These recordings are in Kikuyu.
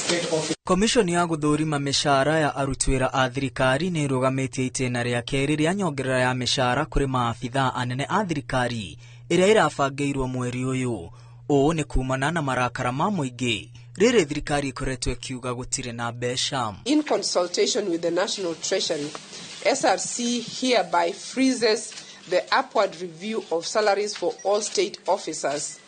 State officers. Komishoni ya gũthũrima mĩcara ya aruti wĩra a thirikari nĩ ĩrũgamĩtie itĩna rĩa kerĩ rĩa nyongerera ya mĩcara kũrĩ maabithaa anene a thirikari ĩrĩa ĩrabangĩirwo mweri ũyũ. Ũũ nĩ kumana na marakara ma mũingĩ rĩrĩ thirikari ĩkoretwo ĩkiuga gũtirĩ na mbeca. In consultation with the National Treasury, SRC hereby freezes the upward review of salaries for all state officers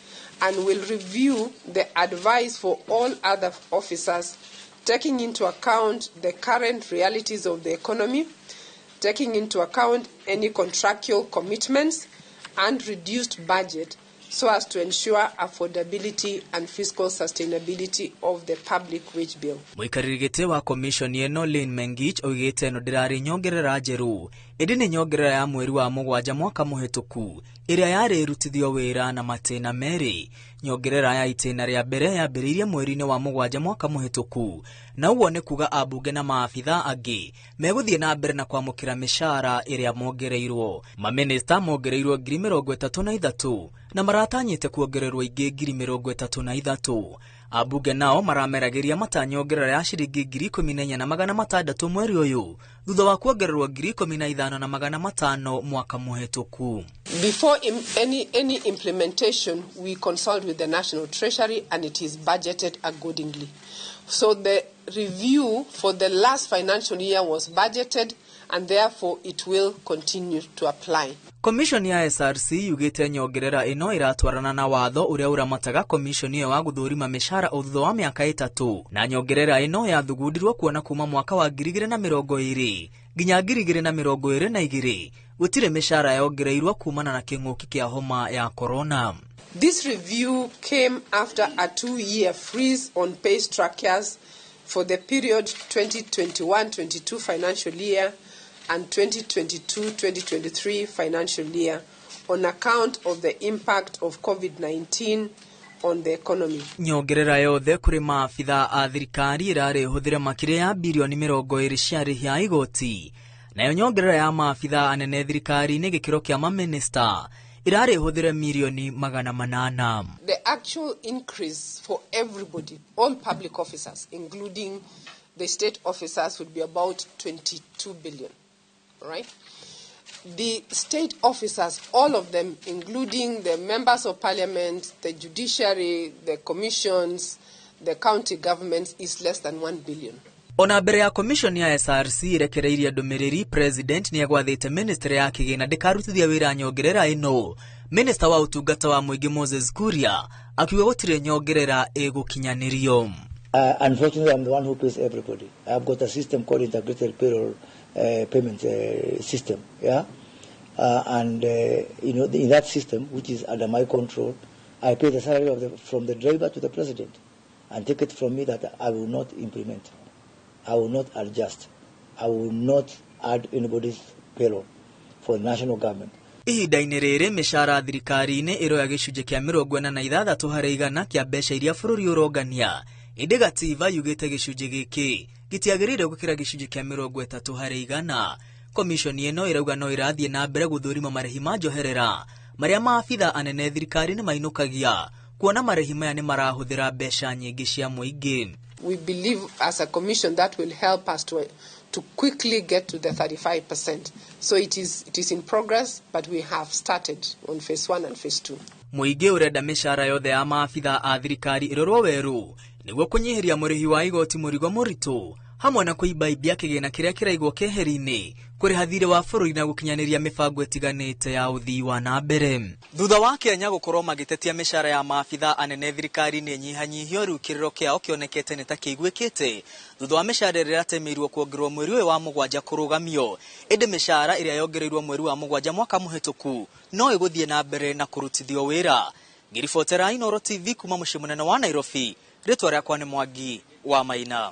and will review the advice for all other officers, taking into account the current realities of the economy, taking into account any contractual commitments and reduced budget so as to ensure affordability and fiscal sustainability of the public wage bill. Mũikarĩri gĩtĩ wa komishoni ĩno Lynn Mengich oigĩte ĩno ndĩrarĩ nyongerera njerũ ĩndĩ nĩ nyongerera ya mweri wa mũgwanja mwaka mũhĩtũku ĩrĩa yarĩ ĩrutithio wĩra na matĩna merĩ. Nyongerera ya itĩna rĩa mbere yambĩrĩirie mweri-inĩ wa mũgwanja mwaka mũhĩtũku, na ũguo nĩ kuga ambunge na maabithaa angĩ megũthiĩ na mbere na kwamũkĩra mĩcara ĩrĩa mongereirwo. Mamĩnĩsta mongereirwo 33,000 na maratanyĩte kuongererwo ingĩ 33,000. Ambunge nao marameragĩria matanyongerera ya ciringi 14,600 mweri ũyũ thutha wa kuongererwo 15,500 mwaka mũhĩtũku. Before any implementation, we consult with the National Treasury and it is budgeted accordingly. So the review for the last financial year was budgeted and therefore it will continue to apply. Commission ya SRC yugĩte nyongerera ĩno ĩratwarana na watho ũrĩa ũramataga commission ĩyo wa gũthũrima mĩcara o thutha wa mĩaka 3, na nyongerera ĩno yathugundirwo kuona kuma mwaka wa 2020 nginya 2022 gũtirĩ mĩcara yongereirwo kumana na kĩng'ũki kĩa homa ya corona. This review came after a 2-year freeze on pay structures for the period 2021-22 financial year and 2022-2023 financial year on account of the impact of COVID-19 on the economy. Nyongerera yothe kũrĩ maabithaa a thirikari ĩrarĩ hũthĩre makĩria ya birioni 20 cia arĩhi a igoti. Nayo nyongerera ya maabithaa anene thirikari-inĩ gĩkĩro kĩa mamĩnĩsta ĩrarĩ hũthĩre mirioni 800. The actual increase for everybody, all public officers, including the state officers, would be about 22 billion, right? The state officers, all of them, including the members of parliament, the judiciary, the commissions, the county governments, is less than 1 billion. Ona mbere ya commission ya SRC ĩrekereirie ndũmĩrĩri, president nĩ agwathĩte ministry ya kĩgĩna ndĩkarutithia wĩra nyongerera ĩno. Minister wa ũtungata wa mũingĩ Moses Kuria akiuga gũtirĩ nyongerera ĩgũkinyanĩrio. Unfortunately, I'm the one who pays everybody. I've got a system called integrated payroll payment system, yeah? And you know, in that system, which is under my control, I pay the salary of from the driver to the president, and take it from me that I will not implement, I will not adjust, I will not add anybody's payroll for the national government. Ihinda-inĩ rĩrĩ mĩcara thirikari-inĩ ĩroya gĩcunjĩ kĩa 46 harĩ igana kĩa mbeca iria bũrũri ũrongania, ĩndĩ gatiba yugĩte gĩcunjĩ gĩkĩ gĩtiagĩrĩire gũkĩra gĩcunjĩ kĩa 30 harĩ igana. Komishoni ĩno ĩrauga no ĩrathiĩ na mbere gũthũrima marĩhi ma njoherera marĩa maabitha anene thirikari-inĩ mainũkagia, kuona marĩhi maya nĩ marahũthĩra mbeca nyingĩ cia mũingĩ. We believe as a commission that will help us to quickly get to the 35%. So it is in progress, but we have started on phase 1 and phase 2. Mũingĩ ũrenda mĩcara yothe ya maabitha a thirikari ĩrorwo werũ nĩguo kũnyihĩria mũrĩhi wa igoti mũrigo mũritũ hamwe na kũimbaibia kĩgĩna kĩrĩa kĩraigwo keheri-inĩ kũrĩha thirĩ wa bũrũri na gũkinyanĩria mĩbango ĩtiganĩte ya ũthii wa na mbere. Thutha wa Kenya gũkorwo magĩtetia mĩcara ya maabitha anene thirikari-inĩ ĩnyihanyihio, rĩu kĩrĩro kĩao kĩonekete nĩ ta kĩiguĩkĩte thutha wa mĩcara ĩrĩa ĩratemeirwo kuongererwo mweri ũyũ wa mũgwanja kũrũgamio, ĩndĩ mĩcara ĩrĩa yongereirwo mweri wa mũgwanja mwaka mũhĩtũku no ĩgũthiĩ na mbere na kũrutithio wĩra. Ngĩribotera Inooro TV kuma mũciĩ mũnene wa Nairobi, rĩtwa rĩakwa nĩ Mwangi wa Maina.